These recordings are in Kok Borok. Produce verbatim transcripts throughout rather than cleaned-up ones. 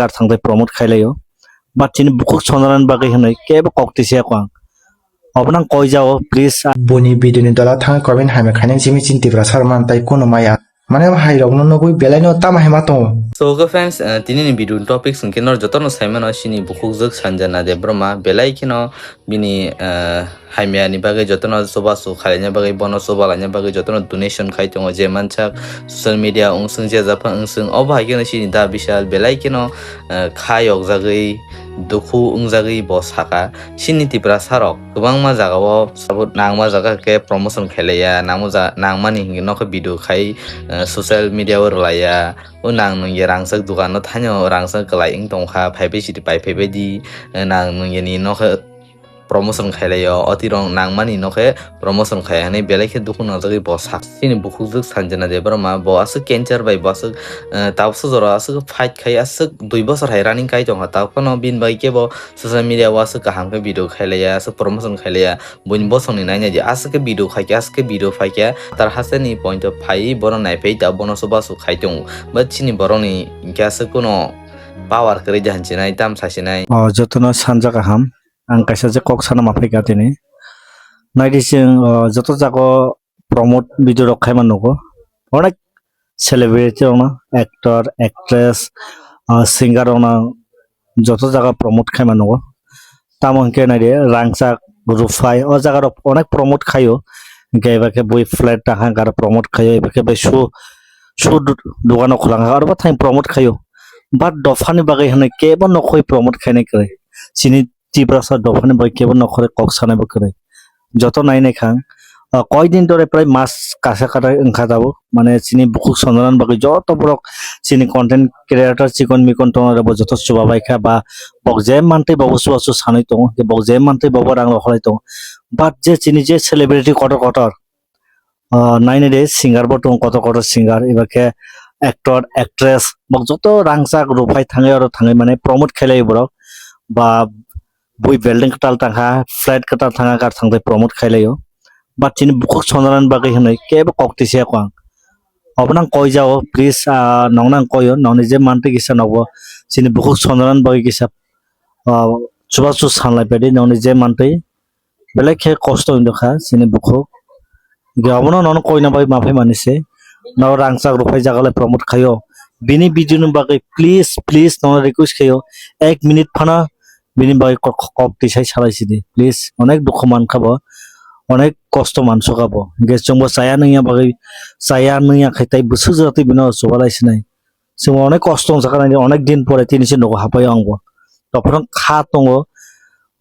Kar thangtai promote khailaio. But chini bukhuk sonjana bagwi hwnwi kebo kok tisa kho ang. Obo nang koi jao, please. Boni video ni dola thang comment hamya khainai simi chini Tipra sar man tai kuno maya. Mane hai rok no nugwi belai no tamo hai ma tongo. So, okay friends, uh, tini ni video topic sungke nor joto no sai mano sini bukhuk jwk Sanjana Debbarma belai kheno bini, uh, hamya ni bagwi joto no chubachu khalaina bagwi bono chubalaina bagwi joto no donation khai tongo je mansak social media wngsung je japha wngsung obo hai kheno sini da bisal belai kheno, uh, kha yokjagwi dukhu wngjagwi bo saka. Chini Tiprasa rok kwbangma jagao sabo nangma jaga khe promotion khailaiya, nangma ja-, nangmani hinkhe nokhe video khai, eh, social media o rwlaiya. O nang nungya rangchak dukano thaino rangchak kwlai wng tongkha, phaibai sidi pai phaibai di, eh, nang nungya ni nokhe promotion khailaio, otirok nangmani nokhe promotion khai hwnwi belai khe dukhu nangjagwi bo sak. Chini bukhukjwk Sanjana Debbarma bo aswk cancer bai bo aswk, eh, tabuksa jora aswk fight khai aswk dui bosor hai running kai tongkha, tabuk phano bini bai kebo social media o aswk kaham khe video khailaiya, aswk promotion khailaiya, buini bosongni nainai di aswk khe video khaikhe, aswk khe video phaikhe, tar hasteni point o phaiwi bono naiphai ta bono chubachu khai tongo. But chini borokni hinkhe aswk kuno power kwrwi de hansinai, tam sasinai. O jotono sanja kaham, ang kaisa je kok sana maphaikha tini. Naidi chwng, o, joto jago promote video rok khaima nugo. Onek celebrity rokno, actor, actress, ah, singer rokno joto jaga promote khaima nugo. Tamo hinkhe naidi rangchak, ruphai, o jaga rok onek promote khaio. Hinkhe eba khe bui flat tangkha, aro promote khaio, eba khe bai shoe, shoe du-, dogano khulangkha, aro bo thang promote khaio. But dophani bagwi hwnwi kebo nokhoi promote khainai kwrwi. Chini Tiprasa dophani bai kebo nokhorwi kok sanai bo kwrwi. Joto nai nai khang. Ah, koi din dore prai mas kasa kata wngkha tabuk. Mane chini bukhuk sonjana bagwi joto borok chini content creator chikon mikon tongnai rok bo joto chuba bai kha ba bok je mantwi bobo chubachu sanwi tongo. Bok je mantwi bobo rang rok holai tongo. But je chini je celebrity kotor kotor, ah, nainai de singer bo tongo kotor kotor singer, eba khe actor, actress, bok joto rangchak ruphai thangwi oro thangwi mane promote khailai borok ba bui building kwtal tangkha, flat kwtal thangkha, kar thangwi promote khailaio. But chini bukhuk sonjana bagwi hwnwi kebo kok tisa kho ang. Obo nang koi jao, please, ah, nong nang koio, nongni je mantwi kisa nogo chini bukhuk sonjana bagwi kisa, ah, chubachu sanlai pedi nongni je mantwi. Belai khe kosto wngkha chini bukhuk. Ge abono nono koina bai ma phai mani se. No rangchak ruphai jaga lai promote khaio. Bini video ni bagwi please, please nono request khaio. Ek minute phano bini bagwi kok, kok tisai salai sidi. Please, onek dukhu mankha bo. Onek kosto mansukha bo. Ge chwngbo chaya nungya bagwi, chaya nungya khai tai bwswk jora twi bino chubalai sinai. Chwngbo onek kosto wngkha nai, onek din pore tini se nogo hapai angbo. Tophano kha tongo,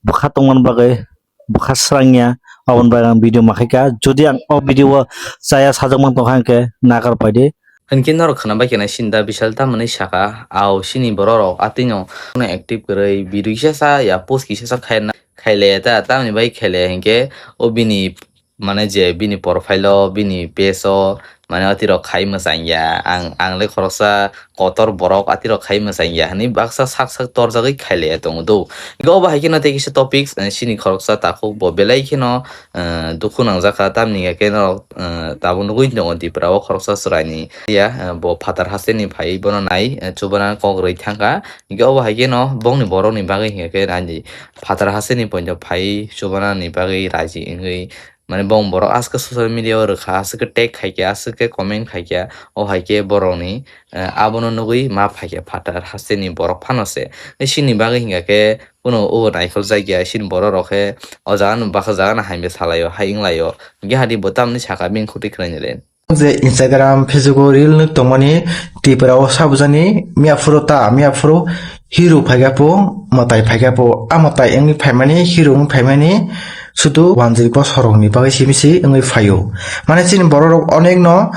bwkha tongmani bagwi bwkha srangya, aboni bagwi ang video makhaikha. Jodi ang o video o chaya sajak man tongkha, hinkhe nagar paidi. Hinkhe norok khwna bai khe nai sinda bisal tamoni saka, au sini borok rok atwino active kwrwi video kisa sa ya post kisa sa khaina khailaya ta, tamoni bai khailaya hinkhe o bini mane je bini profile o, bini page o, mane atirok khai mwchangya, ang, ang le khoroksa kotor borok atirok khai mwchangya hwnwi baksa sak sak torjagwi khailaya tongo do. Hinkhe obo hai kheno tei kisa topics, eh, chini khoroksa takhuk bo belai kheno, eh, dukhu nangjakha, tamni hwnkhe norok, eh, tabuk nugwi tongo Tipra o khoroksa chwraini ya, eh, bo phatar hasteni phaiwi bono nai, eh, chubana kok rwi thangkha. Hinkhe obo hai kheno bongni borokni bagwi hinkhe ani phatar hasteni poito phaiwi chubanani bagwi raji wngwi mane bong borok aswk social media o rwkha, aswk tag khaikha, aswk comment khaikha, o hai khe borokni, eh, abono nugwi ma phaikha phatar hasteni borok phano se. Sini bagwi hinkha khe kuno o naikhol jakya sini borok rok khe o jaga no baksa jaga no hamya salaio, hai wnglaio. Hinkhe hadi bo tamni saka bini khutui khwlaini le. Je Instagram, Facebook o reel nuk tongmani Tripura o sabujani miyaphuru ta, miyaphuru hero phaikha po, mwtai phaikha po, a mwtai wngwi phaimani, hero wngwi phaimani sudu wanjwi bosorokni bagwi simi se wngwi phaio. Mane chini borok rok onek no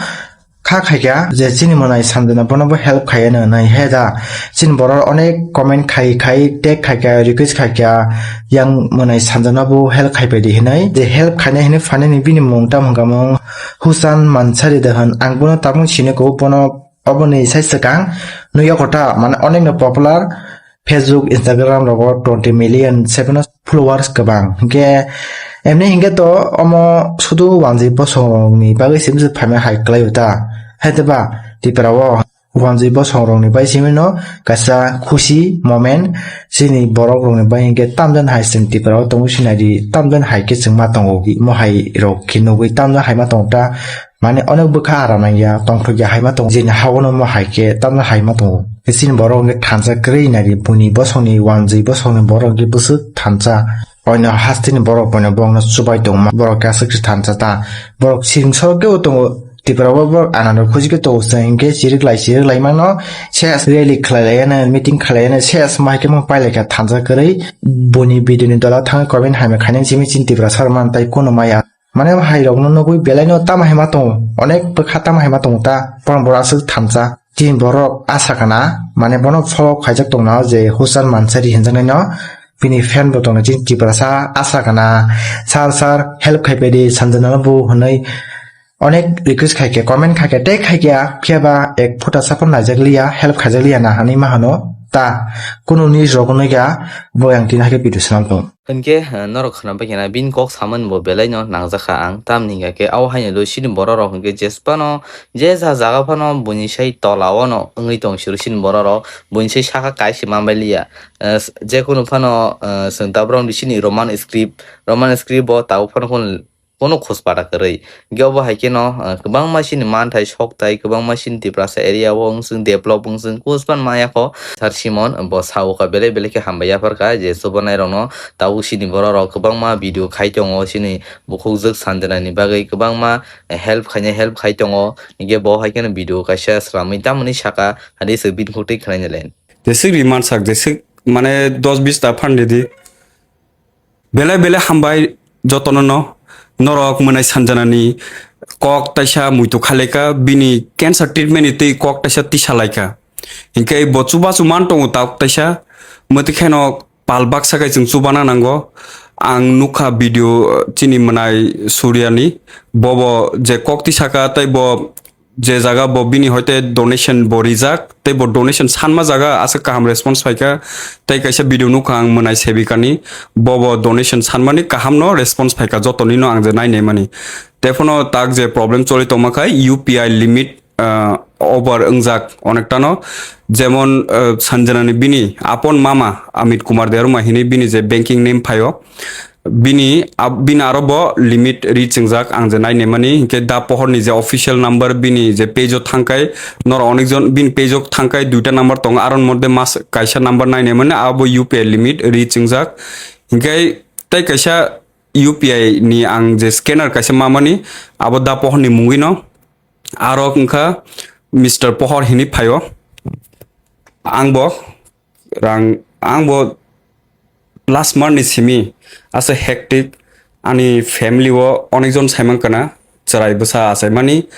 kha khaikha je chini mwnai Sanjana bono bo help khaiya no nai he da. Chini borok onek comment khai khai tag khaikha, request khaikha, yang mwnai Sanjana bo help khaipai di hinai. Je help khainai hinwi phanini bini mung tam hwnkha mung Husan Mansari de hwn. Ang bono tabuk sini ko, bono oboni sai swkang nukya kota, mane onek no popular, Facebook, Instagram rogo twenty million se phano followers kwbang. Hinkhe emni hinkhe to omo sudu wanjwi bosongni bagwi se bwswk phaima hai kwlaio ta. Hai te ba Tripura o wanjwi bosong rokni bai simi no kaisa khusi moment chini borok rokni bai hinkhe tamjani hai chwng Tripura o tongo sinai di tamjani hai khe chwng ma tongo imo hai rok khe nugwi tamjani hai ma tongo ta mane onek bwkha aram nangya tongthokya hai ma tongo jeni ha o no mo hai khe tamjani hai ma tongo chini borok hinkhe thansa kwrwi nai di buini bosongni wanjwi bosongni borok hinkhe bwswk thansa. Oino hasteni borok boino bongno chubai tongma borok khe aswk se thansa ta. Borok siring sorok kebo tongo. Tipra o borok anano khuji khe tongo se hinkhe chirik lai chirik lai mano ses rally khlai lai ano meeting khlai ano ses mai khe mung pai lai kha thansa kwrwi. Boni video ni dola thang comment hamya khainai simi chini Tipra sar man tai kono maya. Mane hai rok no nugwi belai no tamo hai ma tongo. Onek bwkha tamo hai ma tongo ta. Borok borok aswk thansa. Chini borok asa kana mane bono follow khaijak tongna je Husan Mansari hinjaknai no. Bini fan bo tongo chini Tiprasa asa kana sir sir help khai pedi sanjana bo hwnwi onek request khai khe comment khai khe tei khai khe phiya ba ek phuta sa phano naijak liya help khaijak liya na hwnwi ma hwno ta kunu news rok nugya bo yang tini hai khe video swnam tongo. Hinkhe, eh, norok khna bai khna bini kok samani bo belai no nangjak kha ang tamni hinkhe ao haino do chini borok rok hinkhe jesphano je ja jaga phano buini sai tola o no wngwi tong siro chini borok rok buini sai saka kaisa manbai liya. Eh, s-, jekunu phano, eh, chwng tabuk rok chini Roman script, Roman script bo tabuk phano kono, kono khus pata kwrwi. Hinkhe obo hai kheno, eh, kwbangma chini manthai sok tai, kwbangma chini Tiprasa area o wng chwng develop wng chwng kuspan maya kho. Sir Simon bo sao kha belai belai khe hambai yaphar kha je chubanai rokno tabuk chini borok rok kwbangma video khai tongo chini bukhukjwk sanjana ni bagwi kwbangma help khainai help khai tongo. Hinkhe bo hai kheno video kaisa swlamwi tamoni saka hadi se bini khuk twi khwlainai le. Jeswk ri mansak, jeswk mane dos bis ta phan ridi. Belai belai hambai jotono no. Norok mwnai sanjanani kok taisa muitu khaleka, bini cancer treatment ni twi kok taisa tisa laika. Hinkhe bo chubachu man tongo tabuk taisa. Mwtwi kheno pal baksa khai chwng chubana nango. Ang nukha video, uh, chini mwnai Surya ni. Bobo je kok tisaka tei bo je jaga bo bini hoite donation bo rijak, tei bo donation sanma jaga aswk kaham response phaikha, tei kaisa video nukha ang mwnai sebikani, bo bo donation sanmani kaham no response phaikha, jotoni no ang je nai naimani. Tei phano tak je problem choli tongma khai U P I limit, ah, over wngjak onekta no, jemon, ah, Sanjana ni bini apon mama Amit Kumar Debbarma hini bini je banking name phaio, Bini, ab-, bini aro bo limit reach wngjak, ang je nai naimani, hinkhe da pohor ni je official number bini je page o thangkai, noro onek jon bini page o thangkai duita number tongo, aron moddhe mas kaisa number nai naimani, abo U P I limit reach wngjak. Hinkhe tei kaisa U P I ni ang je scanner kaisa mamani, abo da pohor ni mungwi no, aro wngkha Mister Pohor hini phaio. Ang bo rang, ang bo last month ni simi asa hectic, ani family o onek jon saimang kana, chwrai bwsa achaimani.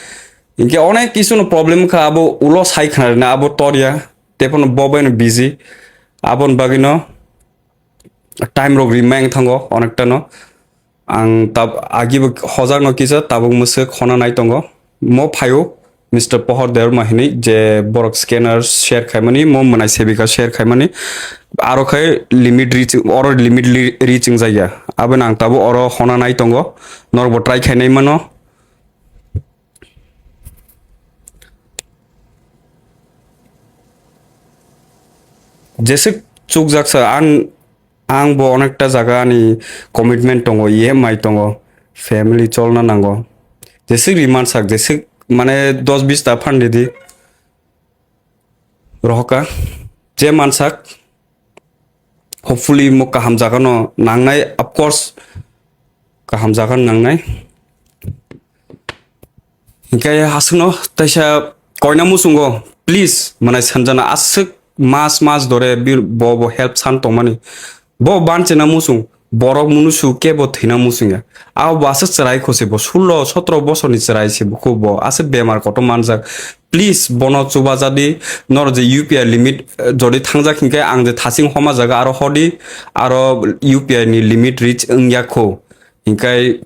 Hinkhe onek kisu no problem kha, abo ulo sai khna rwna abo torya, tei phano bo bai no busy, aboni bagwi no time rok rimang thango onekta no. Ang tab-, agi bo hojak no kisa tabuk mwswk khona nai tongo. Mo phaio Mister Pohor Debbarma hinwi je borok scanner share khaimani, mo mwnai sebika share khaimani. Aro khai limit reach, oro limit li-, reach wngjak ya. Aboni ang tabuk oro hona nai tongo. Norok bo try khainai mano. Jeswk chukjak sa ang Ang bo onekta jaga ani commitment tongo, E M I tongo, family cholna nango. Jeswk ri mansak, jeswk mane dos bis ta phan ridi. Rohoka, je mansak, hopefully mo kaham jaga no nangnai, of course, kaham jaga no nangnai. Hinkhe aswkno taisa koina muchungo, please, mwnai Sanjana aswk mas mas dore bi-, bo bo help san tongmani. Bo banchina muchung, borok munusu kebo thwina muchungya. Abo bo aswk chwrai kho se bo, sullo sotro bosorni chwrai se bo kho bo, aswk bemar kotor manjak. Please, bono chubajadi, noro je U P I limit, eh, jodi thangjak hinkhe ang je thaching homa jaga aro hodi, aro U P I ni limit reach wngya kho. Hinkhe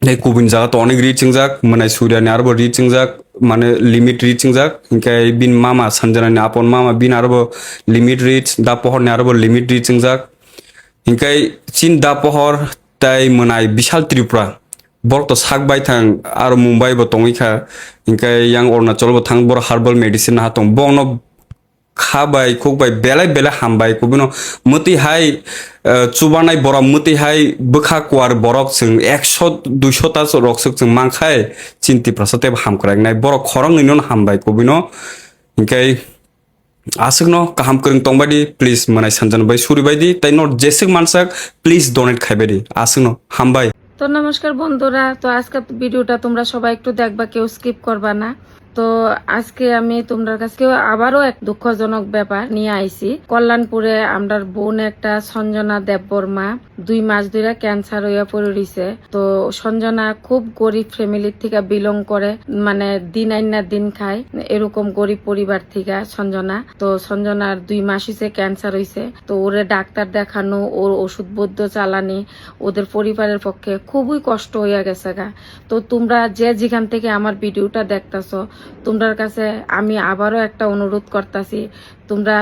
tei kubun jaga to onek reach wngjak, mwnai Surya ni aro bo reach wngjak, mane limit reach wngjak, hinkhe bini mama Sanjana ni apon mama bini aro bo limit reach, da pohor ni aro bo limit reach wngjak. Hinkhe chin da pohor tei mwnai Bishal Tripura Borok to sak bai thang, aro Mumbai bo tongwi kha, hinkhe yang Arunachal bo thang, borok herbal medicine naha tong, borokno kha bai, khuk bai, belai belai hambai, kubino mwtwi hai, eh, chubanai borok mwtwi hai bwkha kuar borok chwng ekso, duiso ta rok swk chwng mankhai, chini Tiprasa teibo hamkrai wngnai, borok khoroknwino hambai, kubino hinkhe aswkno kaham kwrwng tongbai di, please mwnai sanjana bai suri bai di, tei nor jeswk mansak, please donate khai bai di, aswkno hambai. তো নমস্কার বন্ধুরা, তো আজকে ভিডিওটা তোমরা সবাই একটু দেখবা, কেউ স্কিপ করবা না। তো আজকে আমি তোমরার কাছে আবারও এক দুঃখজনক ব্যাপার নিয়ে আইছি। কল্যাণপুরে আমরার বোন একটা সঞ্জনা দেববর্মা দুই মাস ধরে ক্যান্সার হইয়া পড়ে রইছে। তো সঞ্জনা খুব গরিব ফ্যামিলির থেকে বিলং করে, মানে দিন আইন না দিন খায়, এরকম গরিব পরিবার থেকে সঞ্জনা। তো সঞ্জনার দুই মাস হইছে ক্যান্সার হইছে, তো ওরে ডাক্তার দেখানো, ওর ওষুধ বৈদ্য চালানি, ওদের পরিবারের পক্ষে খুবই কষ্ট হইয়া গেছে গা। তো তোমরা যে যেখান থেকে আমার ভিডিওটা দেখতাছো, তোমরার কাছে আমি আবারও একটা অনুরোধ করতাছি, তোমরা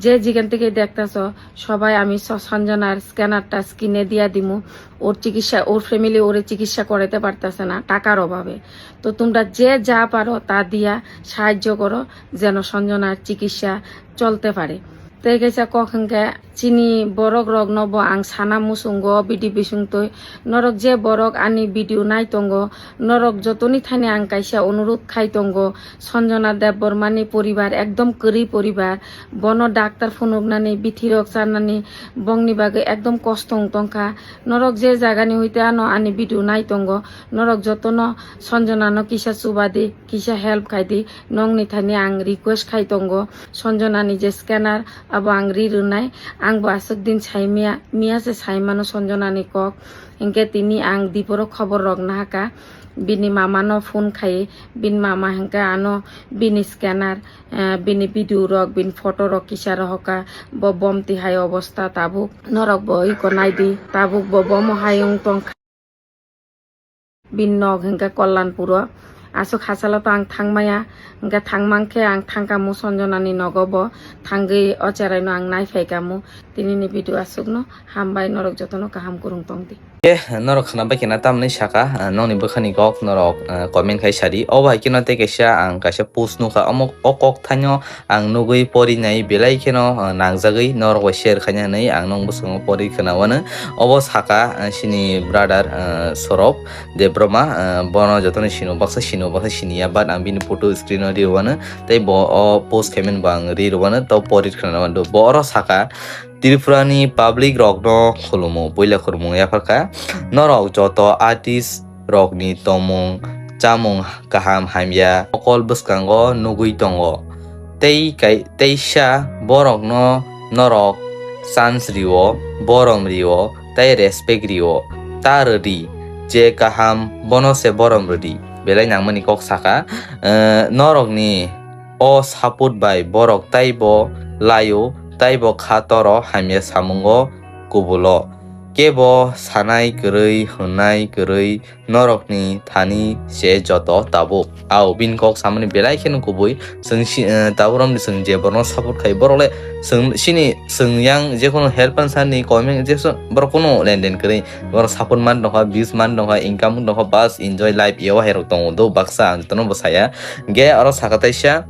যে যেখান থেকে দেখতাছো, সবাই আমি স-, সঞ্জনার স্ক্যানারটা স্ক্রিনে দিয়া দিমু। ওর চিকিৎসা, ওর ফ্যামিলি ওরে চিকিৎসা করাইতে পারতাছে না টাকার অভাবে। তো তোমরা যে যা পারো তা দিয়া সাহায্য করো, যেন সঞ্জনার চিকিৎসা চলতে পারে। Tei kaisa kok hwnkhe, chini borok rokno bo ang sana muchungo bidi bisingtwi, norok je borok ani video nai tongo, norok jotoni thani ang kaisa onurot khai tongo, Sanjana Debbarmani poribar ekdom kwrwi poribar, bono daktar phunuknani, bithirok chanani, bongni bagwi ekdom kosto wng tongkha. Norok je jagani hoite ano ani video nai tongo, norok jotono Sanjanano kisa chubadi, kisa help khaidi, nongni thani ang request khai tongo. Sanjanani je scanner, abo ang ri rwnai. Ang bo aswk din sai miya, miya se sai mano Sanjanani kok. Hinkhe tini ang diporo khobor rok nahaka. Bini mama no phone khai, bini mama hinkhe ano bini scanner, eh, bini video rok, bini photo rok kisa rohoka. Bo bomti hai obosta tabuk. Norok bo iko naidi, tabuk bo bomo hai wng tongkha. Bini nok hinkhe Kollanpuro. Aswk hachalo to ang thangmaya, hinkhe thangmankhe ang thangkamu Sanjanani nogo bo, thangwi o cheraino ang naiphaikamu. Tinini video aswkno, hambai norok jotono kaham kwrwng tongdi. Eh, norok khna bai khna tamni saka, ah, nokni bwkhani kok norok, ah, comment khai sadi. O bai kheno tei kaisa ang kaisa post nukha, omo o kok thaino ang nugwi porinai belai kheno, ah, nangjagwi norok bai share khaina hinwi ang nong bwskango pori khna wano. Obo saka, ah, chini brother, ah, Sorop Debbarma, ah, bono jotono sino baksa sino baksa siniya, but ang bini photo screen o ri wano tei bo o post khaimani bo ang ri wano to pori khna wano. Bo oro saka, Tripura ni public rok no khulumu, puila khulumung yapharkha. Norok joto artist rokni tongmung, chamung kaham hamya mokol bwskango nugwi tongo. Tei kai-, teisa borokno norok chance rio, borom rio, tei respect rio. Ta rwdi, je kaham bono se borom rwdi. Belai nangmani kok saka, eh, norokni o support bai borok taibo laio, taibo kha toro hamya samungo kubulo. Kebo sanai kwrwi, hwnnai kwrwi, norokni thani se joto tabuk. Ao, bini kok samani belai kheno kubui. Chwng si, eh, tabuk romni chwng je borokno support khai, borok le chwng sini chwng yang jekhunu help pan sani comment jesu borok kunu lenden kwrwi. Borok support man tongkha, views man tongkha, income tongkha, bas enjoy life yo hai rok tongo do baksa ang jotono bo saya. Ge oro saka taisa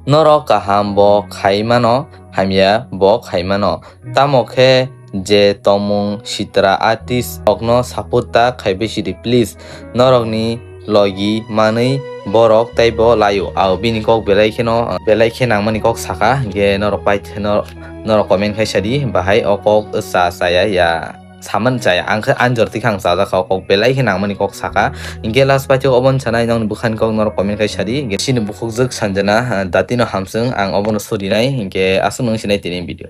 norok kaham bo khai mano, hamya bo khai mano. Tamo khe je tongmung sitra artist rokno support ta khaibai sidi please. Norokni logi manwi borok teibo laio. Ao bini kok belai kheno, belai khe nangmani kok saka, hinkhe norok pai, nor-, norok comment khai sadi, bahai o kok cha chaya ya. Saman chaya, ang khe anjor tikha ang chajakha o kok belai khe nangmani kok saka. Hinkhe last paithak oboni sanai nokni bwkhani kok norok comment khai sadi. Hinkhe chini bukhukjwk Sanjana, ah, datino hamswng ang obono surinai. Hinkhe aswk nung sinai tini video.